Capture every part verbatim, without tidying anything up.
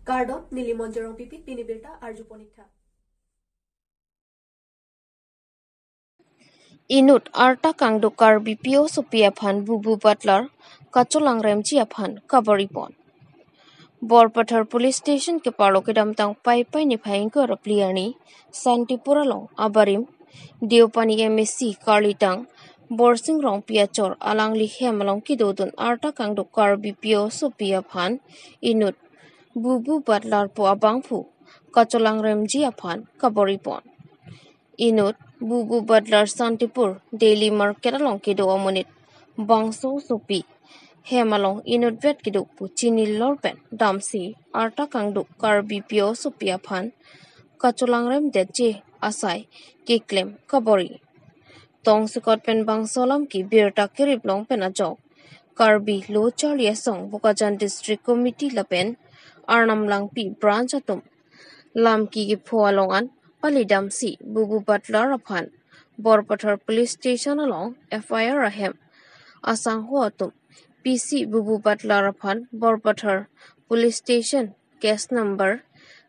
Kardom, neli Monjorong Pipit, pini birta arju ponik tha. Inut arta kangduk Karbi P O sopi aphan Bubu Butler kacholangremji aphan kabor-i pon. Borpathar Police Station keparlo kedamtang Paipai niphai ingkoi ra phli arni Santipur along abarim Deopani M A C karlitang Borsing Rongpi achor alangli hem along kedodun arta kangduk Karbi P O sopi aphan inut Bubu Butler pu abangphu kacholangremji aphan kabor-i pon. Inut Bubu Butler Santipur Daily Market along kedo amonit bangso sopi hem along inutvet keduk pu chinilor pen damsi arta kangduk Karbi P O sopi aphan kacholangremdetji asai keklem kabor-i. Tongsekot pen bangso alam ke birta kerip long pen ajok Karbi Lo Charli Asong Bokajan District Committee lapen Arnam Langpi Branch atum lam ke kepho along an palidamsi Bubu Butler aphan Borpathar Police Station along F I R ahem asangho atum pisi Bubu Butler aphan Borpathar Police Station case number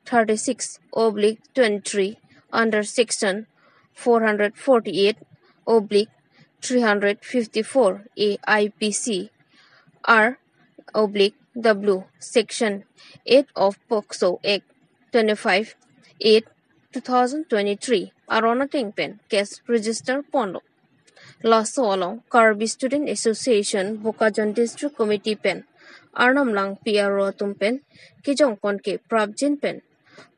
thirty-six oblique twenty-three under section four hundred forty-eight oblique three hundred fifty-four A I P C R oblique W, section eight of POCSO Act twenty-five eight two thousand twenty-three aron ateng pen case register ponlo. Laso along Karbi Student Association Bokajan District Committee pen Arnam Langpi aro atum pen kejong pon ke prapjin pen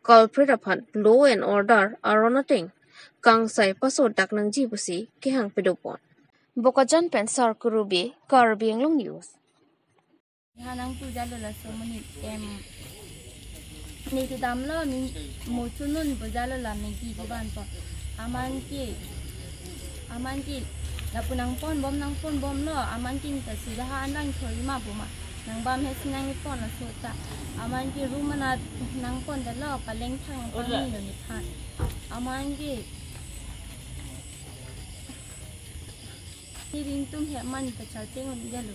culprit aphan law and order aron ateng kangsai pasodak nangji pusi kehang pado pon. Bokajan pen Sarkuru Bey, Karbi Anglong News. Hanang pu jalo laso monit em. Ni tu damlo mi mo chunun pu jalo la megi di ban po. Aman ke, aman ke lapu nangpon bom nangpon bomlo, aman ke ta sudah anang thori ma buma. Nangbam he sinang ipon laso ta. Aman ke room anat nangpon dalo paleng thang pangni lo ni than. Aman ke ni ringtum he aman ta charteng un jalo.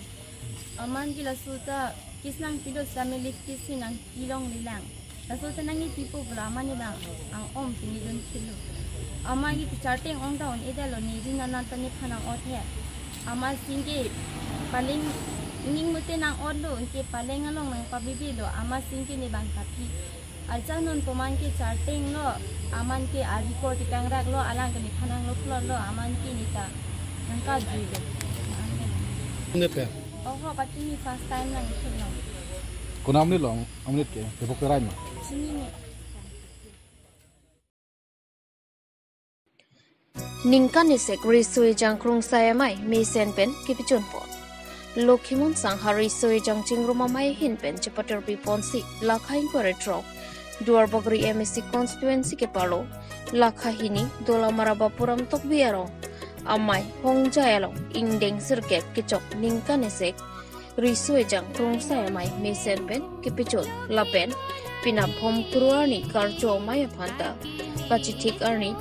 Aman ke laso ta case nangpilo sa me late case si nangpi longlelang. Laso ta nangkepi po pulo aman ni bang ang-om pini dun pilo. Aman ke charteng ong ta un-e dalo ni rin anat ta nephan nang-ot he. Amatsi ke paleng ning mute nang-otlo, ke paleng along nangpabibilo, amatsi ke ni bang kapi. Ajak non pu aman ke chartenglo, aman ke a record ikangraklo, alang ke nephan nanglo plotlo, aman ke ni ta nangkajuilo. Ne pen? Oho, pati ni first time nang ithulong. Konam ni long, amonit ke, tepok terai ma? Chinine. Ningkan isek riso ejang Krungsai Amei mesen pen kepachun pon. Lokhimon Sangha riso ejang chingrum amei ahin pen chepaterpi ponsi lakha ingkoi ra throk Duarbagori M A C constituency keparlo lakha hini Dolamara Bapuram Tokbi arong amei hongjai along ingdeng sirkep kechok ningkan isek riso ejang Krungsai Amei mesen pen kepachun lapen penap Bhomkuru arni karcho amei aphan ta kachithik arni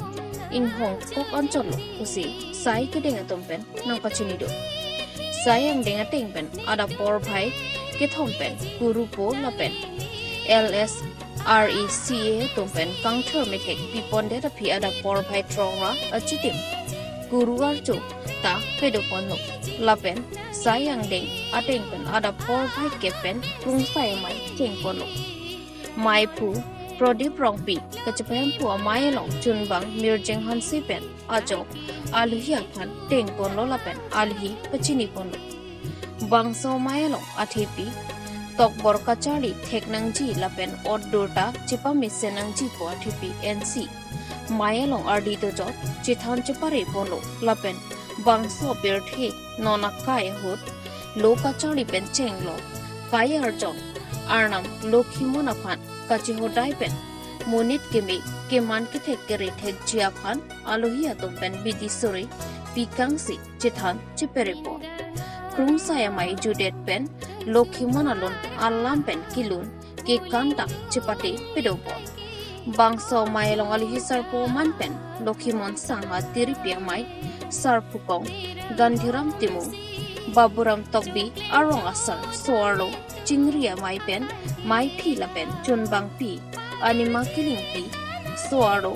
inghong kok anchotlo pusi sai kedeng atum pen nangpachini do. Sai angdeng ateng pen adap porphai kethom pen kurupo lapen L S R E C A atum pen kangthur methek pipondet aphi adap porphai throk ra achitim kuru archo ta pado ponlo lapen sai angdeng ateng pen adap porphai kep pen Krungsai Amei cheng ponlo. Meiphu Prodip Rongpi kachepahemphu amei along chunbang Mirjeng Hanse pen ajok alohi aphan teng ponlo lapen alohi pachini ponlo. Bangso amei along athepi tokbor kacharli thek nangji lapen otdur ta chepamesen nangji pu athepi ensi mei along ardi dojot chethan chepare ponlo lapen bangso apirthe non akai ahut lo kacharli pen chenglo kai arjon Arnam Lokhimon aphan kachehodai pen monit keme keman kethek kere thekji aphan alohi atum pen bidi sore pikangsi chethan chepare pon. Krungsai Amei judet pen Lokhimon alun alam pen kelun kekan ta chepate pado pon. Bangso amei along alohi sarpo aman pen Lokhimon Sangha, Tiripi Amei, Sarphu Kong, Gandhiram Timung, Baburam Tokbi arong asar so-arlo chingri amei pen, meiphi lapen chunbangpi, anima kelingpi, so-arlo,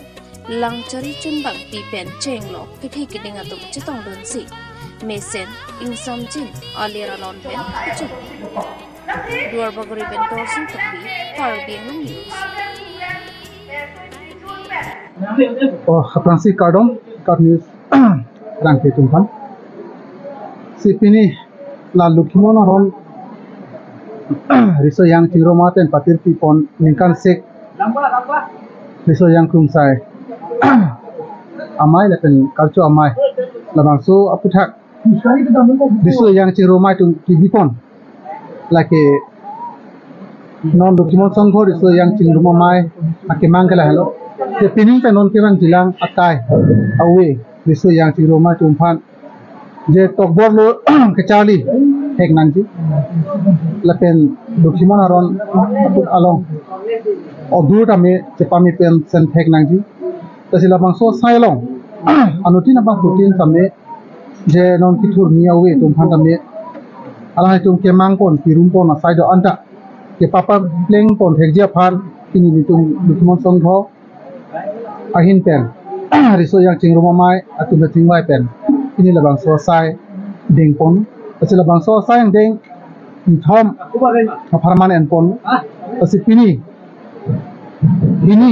langchari chunbangpi pen chenglok kethe keding atum chetongdunsi mesen ingsamjin alir alon pen kechok. Duarbagori pen Torsing Tokbi, Karbi Anglong News. Oh, aphrangsi kardom, Kar News rangke atum aphan. Si pini la Lokhimon aron riso-yang chingrum amei pen patirpi pon ningkan sek riso-yang krungsai amei lapen karcho amei, labangso aputhak riso-yang chingrum amei atum kebi pon. Lake non Lokhimon Songho riso-yang chingrum amei akemang ke lahelo. Je pining pen non kevang jilang akai ave riso-yang chingrum amei atum aphan je tokbor lo kacharli thek nangji. Lapen Lokhimon aron aput along odur tame chepame pen sen thek nangji. Lasi labangso asai along anuttin abang putin tame je non kethurmi ave atum aphan tame alanglitum kemang pon, kerum pon asai do-an ta kepapleng pon thekji aphan pini nelitum Lokhimon Songho ahin pen riso-yang chingrum amei atum chingvai pen pini labangso asai deng pon. Lasi labangso asai angdeng ingthom apharman en pon. Lasi pini hini,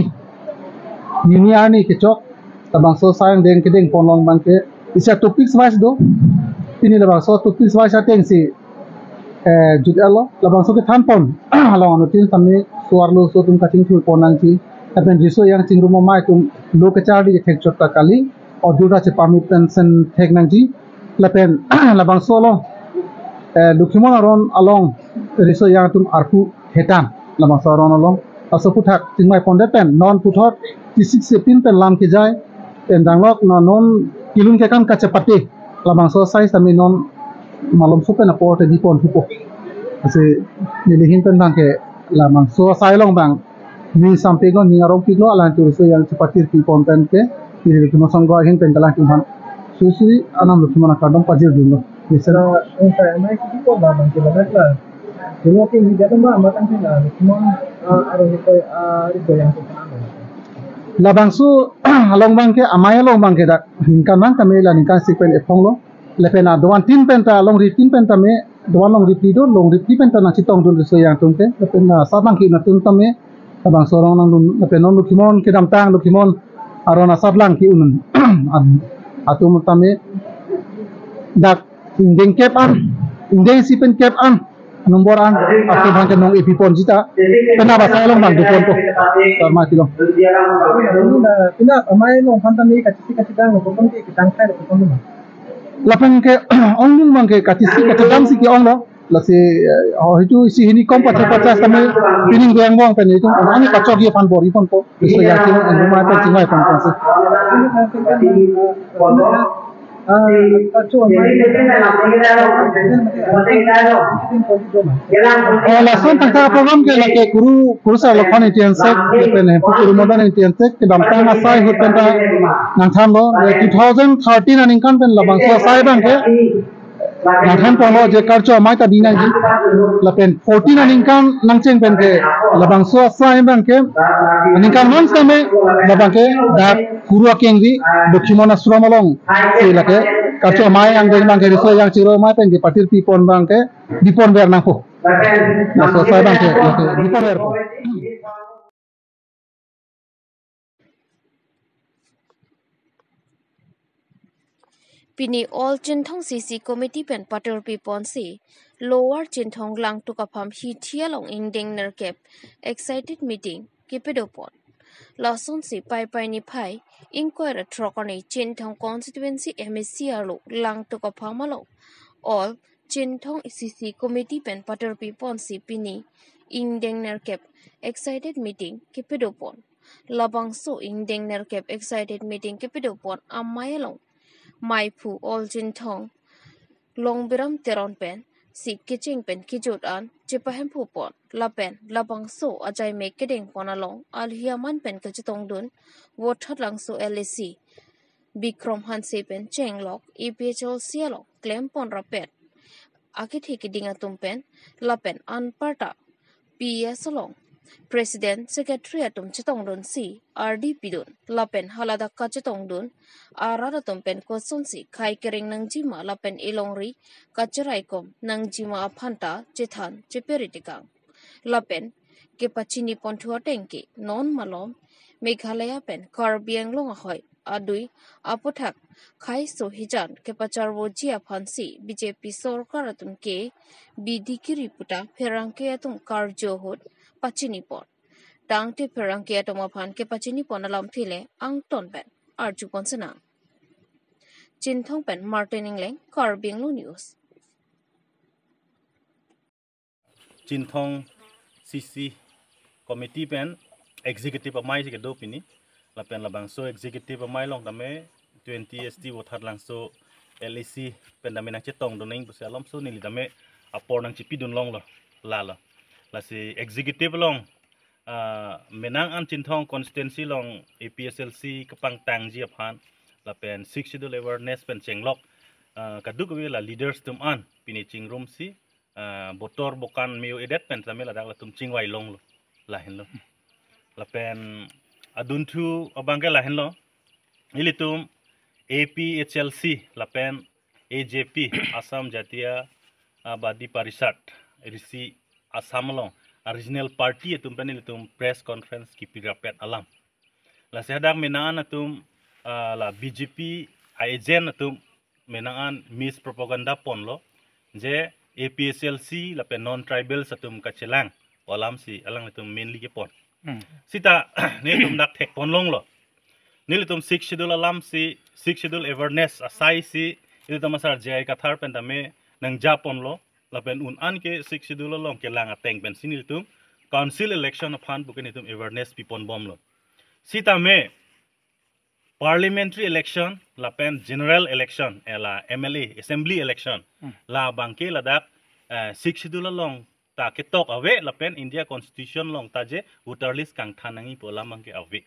hini arni kechok labangso asai angdeng kedeng pon along abangke isi topics wise do. Pini labangso topics wise atengsi eh, jut-etlo, labangso kethan pon along anuttin tame so-arlo so atum kachingthur pon nangji. Lapen riso-yang chingrum amei atum lo kacharli kethek chot ta kali, odur ta chepame pen sen thek nangji. Lapen labangso along, eh, Lokhimon aron along riso-yang atum arpu hetan labangso aron along. Laso aputhak chingvai pondet pen non puthot kisik sepin pen lam kejai pen danglok non non kelun kekan kachepate labangso asai tame non malomso pen apor te bi pon thupo. Lasi neli ahin pen abangke labangso asai along abang ning sampiklo, ning arongpiklo, alangtum riso-yang chepatirpi pon pen ke neli Lokhimon Songho ahin pen ke alangtum aphan suri suri anam Lokhimon akardom pajirdunlo. Mesen. Na, ungsai amei kebi pon abangke ladak la. Jengok ke hidat ma matang ke la Lokhimon, ah, aron ke, ah, riso-yang atum aphan. Labangso along abangke amei along abangke dak ningkan mang tame la ningkan sek pen ephonglo. Lapen adon tin pen ta, longri tin pen tame, doan longri phli do, longri phli pen ta nangchetongdun riso-yang atum ke. Lapen asap abangke nangtum tame labangso arong nangdun, lapen non Lokhimon kedamtang Lokhimon aron asap lang ke-un an atum tame dak ingdeng kep an, ingdeng isi pen kep an number an atum aphan ke nong epi ponji ta, penap asai along abang do ponpo. Karma tilong. Pini amei along aphan tame kachisi kachidam lo, koson ke kedam khai lo, koson lo ma? Lapen ke ongdung abangke kachisi kachidamsi ke-onglo. Lasi, eh, oh, itu isi hini kom pacha pacha tame pining deng bong pen itu. Ani kachok ye aphan bor-i ponpo. Riso-yang chingrum amei pen chingvai ponpo si. Ah, karcho amei. Oh, lason tangka program ke lake Kuru, Kurusar Lokhon Ingti Hensek, lapen Hemphu Kuru Modan Ingti Hensek kedamtang asai ahut pen ta nangthanlo, eh, two thousand thirteen aningkan pen labangso asai abangke nangthan ponlo je karcho amei ta bi nangji. Lapen fourteen aningkan nangcheng pen ke labangso asai abangke aningkan once tame labangke dak Kuru akengri Lokhimon ashram alongsi lake karcho amei angdeng abangke riso-yang chingrum amei pen ke patirpi pon abangke bi ponver nangpo. Labangso asai abangke lake bi ponverpo. Pini all Chinthong C C committee pen patirpi ponsi Lower Chinthong Langtuk Apham hithi along ingdeng nerkep excited meeting kepadopon. Lasonsi Paipai niphai ingkoi ra throk arni Chinthong constituency M A C arlo Langtuk Apham along all Chinthong C C committee pen patirpi ponsi pini ingdeng nerkep excited meeting kepadopon. Labangso ingdeng nerkep excited meeting kepadopon amei along meiphu all Chinthong Longbiram Teron pensi kecheng pen kejut an chepahemphu pon lapen labangso ajaimek kedeng pon along alhi aman pen kachetongdun Vothatlangso L A C Bikrom Hanse pen chenglok A P H L C along klem pon rapet akethe keding atum pen lapen anparta P S along President, Secretary atum chetongdunsi ardi pidun lapen haladak kachetongdun arat atum pen kosonsi khei kereng nangjima lapen elongri kacheraikom nangjima aphanta chethan cheperi tekang. Lapen kepachini ponthu ateng ke non malom Meghalaya pen Karbi Anglong ahoi adui aputhak khei so hijan kepacharvoji aphansi B J P sorkar atum ke bidi kiri puta pherangke atum karju ahut pachini pon. Tangte pherangke atum aphan kepachini pon alamthe le angton pen arju pon senang. Chinthong pen Martin Engleng, Karbi Anglong News. Chinthong C C committee pen executive amei si kedo pini. Lapen labangso executive amei along tame twenty S T Vothatlangso L A C pen tame nangchetongdun nang pusi alomso neli tame apor nangchipidun longlo, lalo. Lasi executive along, ah, menang an Chinthong constituency along A P H L C kepangtangji aphan lapen Sixth Schedule awareness pen chenglok, ah, kadokave la leaders atum an pini chingrumsi, ah, botor bokan me-o-edet pen tame ladak latum chingvai longlo, lahenlo. Lapen adunthu abangke lahenlo. Ilitum A P H L C lapen A J P, Assam Jatiya Abadi Parishad, risi Assam along a regional party atum pen ilitum press conference kipirapet alam. Lasi hadak menang an atum, ah, la B J P a agent atum menang an mispropaganda ponlo je A P H L C lapen non-tribals atum kachelang alamsi alanglitum mainly kepon. Hmm. Sita nelitum dak thek pon longlo. Nelitum Sixth Schedule alamsi, Sixth Schedule awareness asaisi ilitum asar J I Kathar pen tame nangja ponlo. Lapen un an ke Sixth Schedule along kelang ateng pensi nelitum council election aphan puke nelitum awareness pipon bomlo. Sitame parliamentary election lapen general election, eh, la M L A assembly election, hmm, labangke ladak, eh, Sixth Schedule along ta ketok ave lapen India Constitution along ta je voter list kangthan nangji pu alam abangke ave.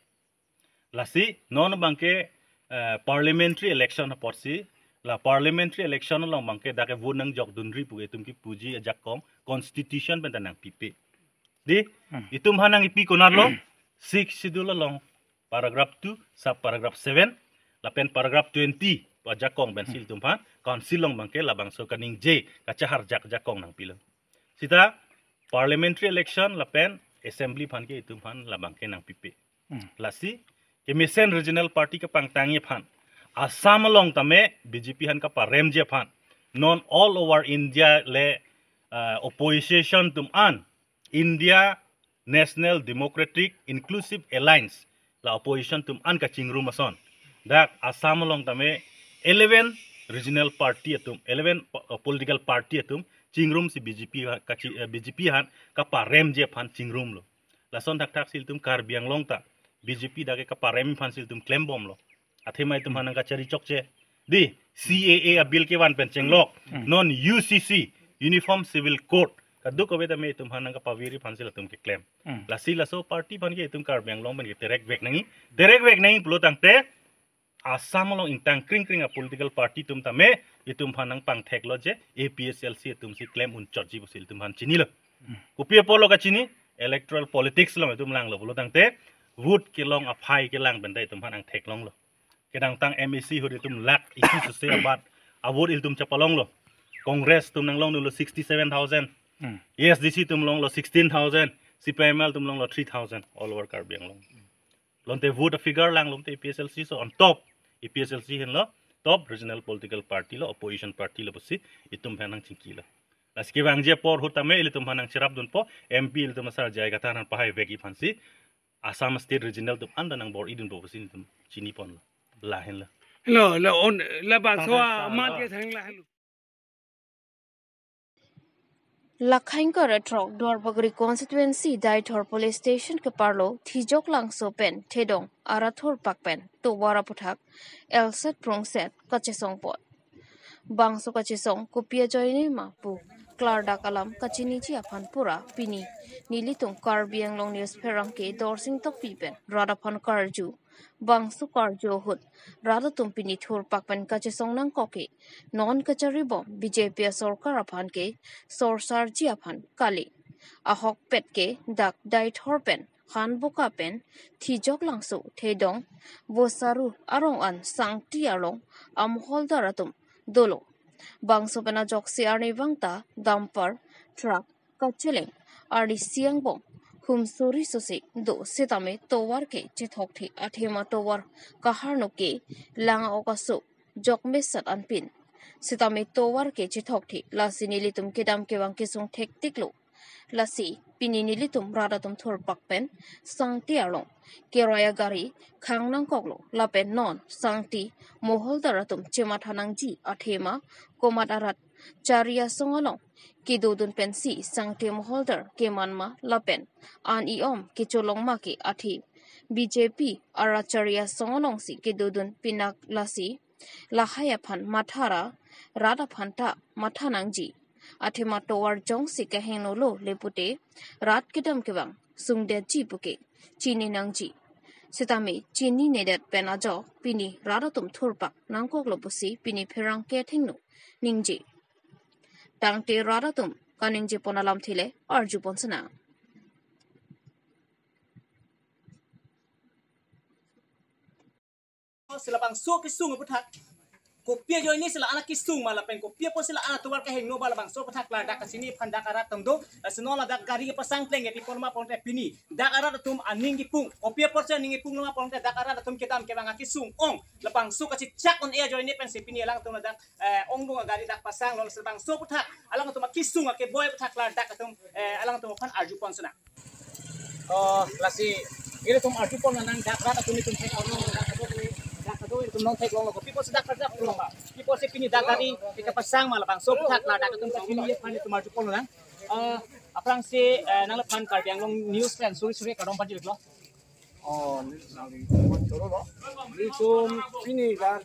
Lasi non abangke, eh, parliamentary election apotsi, la parliamentary election along abangke dak ke vote nangjokdunri pu itum kipuji ajakong constitution pen ta nangpipe. Di, hmm, itum aphan nangkipi konatlo, Sixth Schedule along paragraph two, sub paragraph seven, lapen paragraph twenty pu ajakong pensi, hmm, itum aphan council along abangke labangso kaningje kachaharjak ajakong nangpilo. Sita parliamentary election lapen assembly aphan ke itum aphan labangke nangpipe. Hmm. Lasi kemesen regional party kepangtangji aphan, Assam along tame B J P aphan kaparemji aphan, non all over India le, ah, opposition atum an India National Democratic Inclusive Alliance, la opposition atum an kachingrum ason, dak Assam along tame eleven regional party atum, eleven po-, uh, political party atum chingrumsi B J P ha-, kachi-, eh, B J P aphan kaparemji aphan chingrumlo. Lason thakthaksi ilitum Karbi Anglong ta B J P dak ke kaparem aphansi ilitum klembomlo. Athema itum aphan nangkachari chokche. Di, C A A abill kevan pen chenglok, hmm, non U C C, Uniform Civil Code, kadokave tame itum aphan nangkapaviri aphansi latum keklem. Hmm. Lasi laso party aphan ke itum Karbi Anglong pen ke terek vek nangji, terek vek nangji pulo tangte Assam along ingtang kring kring a political party atum tame itum aphan nangpangtheklo je A P H L C atumsi klem unchotji pusi itum aphan chinilo. Hmm. Kopi apotlo kachini, electoral politics along itum langlo pulo tangte vote kelong aphai kelang pen ta itum aphan angthek longlo. Kedamtang M A C ahut itum lakh isi suse abat a vote ilitum chepalonglo. Congress atum nanglongdunlo sixty-seven thousand. Hmm. A S D C atum longlo sixteen thousand. C P I M L atum longlo three thousand all over Karbi Anglong. Lonte vote figure langlo te A P H L C so on top. A P H L C henlo top regional political party lo, opposition party lo pusi itum aphan nangchingkilo. Lasi kevangji apor ahut tame ilitum aphan nangcherapdunpo, M P ilitum asar J I Kathar aphan pahai vekji aphansi Assam State regional atum anta nangbor-idunpo pusi itum chiniponlo. Lahenlo. Lo, lo, on, labangso amat ke thang lahelo. Lakhain kre throk Duarbagori constituency Deithor police station keparlo Thijok Langso pen Thedong Arathur Pak pen tovar aputhak elset prungset kachesongpon. Bangso kachesong kopi ajoine ma pu klardak alam kachiniji aphan pura pini nelitum Karbi Anglong News pherangke Dorsing Tokbi pen rat aphan karju Bangso karju ahut rat atum pini thurpak pen kachesong nangkok ke non kachari bom B J P asorkar aphan ke sorsarji aphan kali. Ahokpet ke dak Deithor pen Hanboka pen Thijok Langso, Thedong, Bosaru arong an Sangti arong amoholdar atum dolo. Bangso pen ajoksi arnivang ta dumper, truck, kacheleng, arnisi angbong, hum suri susi do sitame tovar ke chethokthek, athema tovar kaharnok ke lang-ok aso jokmesat anpin sitame tovar ke chethokthek. Lasi nelitum kedam kevang kesung thektiklo. Lasi pini nelitum rat atum thurpak pen Sangti arong keroi agari khang nangkoklo, lapen non Sangti moholdar atum chematha nangji, athema komat arat chari asong along kedodun pensi Sangti moholdar keman ma lapen an-i-om kecholong ma ke athe B J P arat chari asong alongsi kedodun pinak. Lasi lahai aphan mathara, rat aphan ta matha nangji. Athema tovar jongsi kahengnolo lepute rat kedam kevang sungdetji puke chini nangji. Sitame chininedet pen ajok pini rat atum thurpak nangkoklo pusi pini pherangke athengno ningje. Tangte rat atum kaningje pon alamthe le arju pon sinang. Si labangso kesung aphuthak, kopi ajoine si la-an akesung ma lapen kopi apot si la-an atovar kehingno ma, labangso aphuthak ladak kachini aphan dak arat atum do. Lasi non ladak gari kepasang pleng ke pi apot ma pulote pini dak arat atum aning kipung, kopi apot si aning kipunglo ma pulote dak arat atum kedam kevang akesung ong, labangso kachechak un-e ajoine pensi pini alangtum ladak, eh, ongdung agari dak pasanglo. Lasi labangso aphuthak alangtum akesung akeboi aphuthak ladak atum, eh, alangtum aphan arju pon sinang. Oh, lasi ilitum arju pon nang, dak rat atum itum thek, dak atum, dak atum itum non theklonglo, kopi apot si dak rat dak pulo ma, kopi apot si pini dak gari kepasang ma, labangso aphuthak ladak atum kachini aphan itum arju pon nang. Eh, aphrangsi, eh, nangliphan Karbi Anglong News pen suri suri kardom pajirlo. Oh, neli nangli mon choro lo. Nelitum pini dak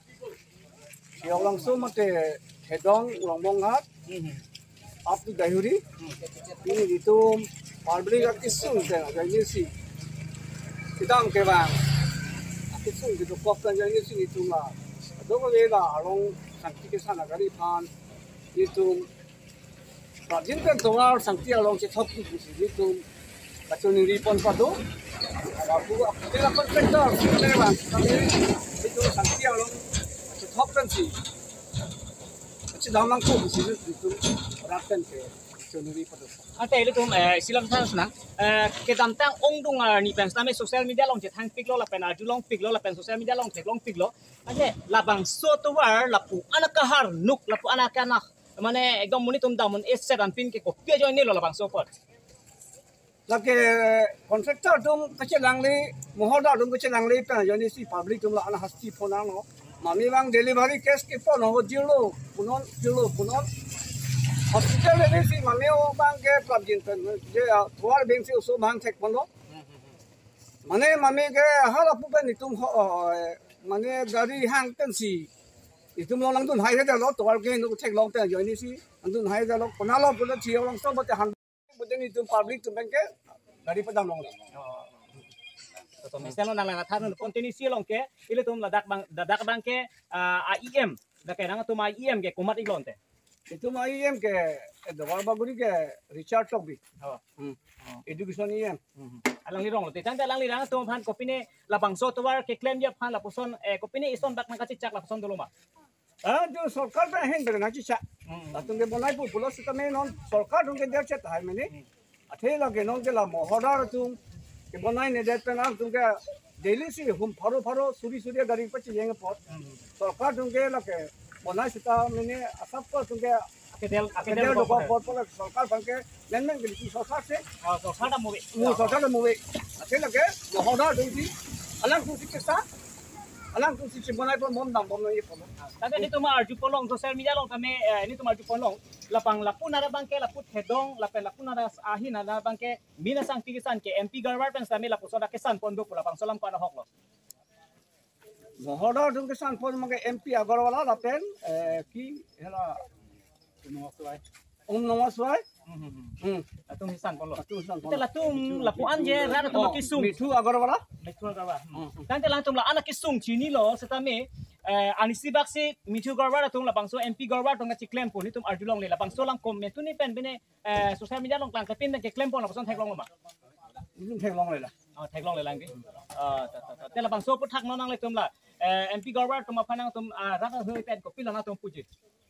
Thedong Langso mate Thedong Longbonghat up to Deithor. Pini nelitum public akesung pen ajoine si kedam kevang akesung kedokok pen ajoine si nelitum la adong le la arong Sangti kesan agari aphan nelitum prapjin pen tovar Sangti arong chethokthek pusi nelitum kachoningri pon pado. Lapu aputela contractor sitame bang, sitame nelitum Sangti arong chethok pensi kachedam nangkok pusi nelitum rat pen ke kachoningri pado. Ante ilitum, eh, isi alam than sinang, eh, kedamtang ongdung arni pen sitame social media along chethangpiklo lapen arjulongpiklo lapen social media along theklongpiklo. Ante labangso atovar lapu-an akaharnok, lapu-an akanak, mane ekdom monit atum dam un-eset anpin ke kopi ajoinelo labangso apot? Lake contractor atum kachelangle, moholdar atum kachelangle pen ajoine si public atum la-an hasti pon nanglo. Mami bang delivery case kepon ho jirlo, punon jirlo, punon. Hospital le si mami o bang ke prapjin pen je, ah, tovar beng si oso bang thek ponlo. Mane mami ke hala pu pen nelitum ho, oh, eh, mane gari hang pensi nelitum lo nangdun hai he dalo, tovar kehingno theklong pen ajoine si nangdun hai dalo, konatlo pulo Thedong Langso mate han. Bute nelitum public atum pen ke gari padam longlo. Oh. Totom, isi lo nang lang than ponte, isi along ke ilitum ladak bang, ladak bang ke, ah, A E M, dak ke nangtum A E M ke komat iklo ante? Nelitum A E M ke, eh, Duarbagori ke Richard Tokbi. Oh. Hmm. Oh. Education A E M. Hmm. Alangli ronglo te. Tangte alangli rang atum aphan kopine labangso atovar keklemji aphan lapuson, eh, kopine ison dak nangkachechak lapuson dolo ma? Ah, jo sorkar pen ahin pen nangchechak. Hmm. Latum ke bonai pu pulo sitame non sorkar atum ke der chet hai mene. Hmm. Athe lake non ke la moholdar atum kebonainedet pen atum ke daily si hum pharo pharo suri suri gari pachejeng apot. Hmm. Sorkar atum ke lake bonai sita mene asap ko atum ke akedel, akedel akedel dokok dokok apot. Apot pula sorkar aphan ke menmen ke di sorkar si. Oh, sorkar ta muve. Mu sorkar ta muve. Athe lake moholdar atum si alangtum si kesa, alangtum si chebonai pon bom dam bom nangji pon. Tangte nelitum arju pon long, social media along tame, eh, nelitum arju pon long. Lapang lapu nara bang ke, lapu Thedong, lapen lapu nara ahin nara bang ke, mina Sangti kesan ke M P Garwar pen sitame lapuson ta kesan pon do pu labangso alam ko-an ahoklo? Moholdar atum kesan pon ma ke M P Agarwal lapen, eh, ki hala Om Namah Shivaya. Hmm. Latum hisan ponlo. Latum hisan ponlo. Te latum lapu-an je rat atum Oh, akesung. Mithu Agarwala. Mithu Agarwala. Hmm. Hmm, hmm. Tangte latum la-an akesung chinilo setame, eh, anisi bak si Mithu Agarwala atum labangso M P Agarwala atum kachiklem pon, netum arjulongle, labangso alam komat tuni pen bine, eh, social media along klangklepin pen keklem pon lapuson theklonglo ma? Netum theklongle la. Oh, theklongle lang ke. Ah, ta, ta, ta. Te labangso aphuthak non nanglitum la, eh, M P Agarwala atum aphan nangtum, ah, rat ahoi pen kopilo nangtum puji?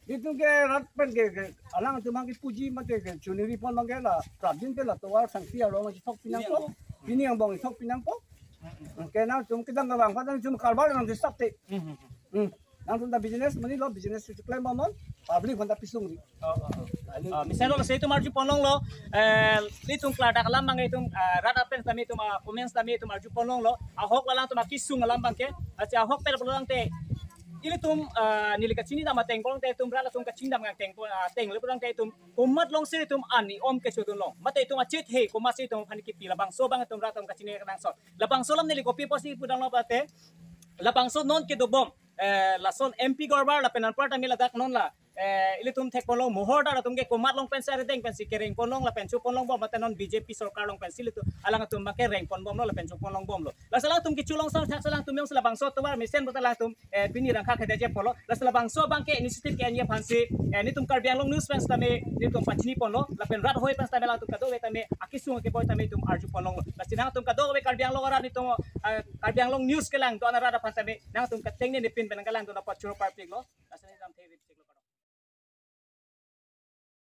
Netum ke rat pen ke, ke alangtum ke puji mate ke chuniri pon abang ke la prapjin ke la tovar sangti arong chithok pi nangpo. Pini angbong chithok pi nangpo. Ke nangtum kedang kevang pada netum karbar nang disap te. Hmm, hmm, hmm. Hmm. Nangtum ta business mani lo, business si klem bomnon, public aphan ta pisung ri. Oh, oh, oh. Ani Ah, mesen lo, lasi itum arju ponlonglo, eh, netum klardak alam abang itum, ah, rat apen tame itum, ah, comments tame itum arju ponlonglo, ahok la alangtum akesung alam abang ke, lasi ahok pen pulo tangte, ilitum, ah, neli kachini dam ateng pulo tangte itum rat atum kachini dam ateng pu-, ah, ateng le pulo tangte itum komat alongsi itum ani om kechodunlong. Mate itum achethe komatsi itum aphan kipi, labangso abang itum rat atum kachini kenangsot. Labangso alam neli kopi pusi pudamlo mate, labangso non kedobom, eh, lason M P Agarwala lapen anpar tame ladak non la, eh, ilitum thek ponlong Mohor dak atum ke komat along pensi arideng pensi kereng ponlong lapen cho ponlongbom mate non B J P sorkar along pensi ilitum alangtum abang ke reng ponbomlo lapen cho ponlongbomlo. Lasi alangtum kecho along sangthak si alangtum jongsi labangso atovar mesen pulote alangtum, eh, pini rangkha khede je polo. Lasi labangso abang ke initiative ke-enji aphansi, eh, netum Karbi Anglong News pen setame netum pachini ponlo lapen rat ahoi pen setame alangtum kadokave tame akesung akeboi tame itum arju ponlonglo. Lasi nangtum kadokave Karbi Anglong arat netum, eh, Karbi Anglong News kelang do-an arat aphan tame nangtum katengne nepin pen nangkelang do-an apot choro parpiklo.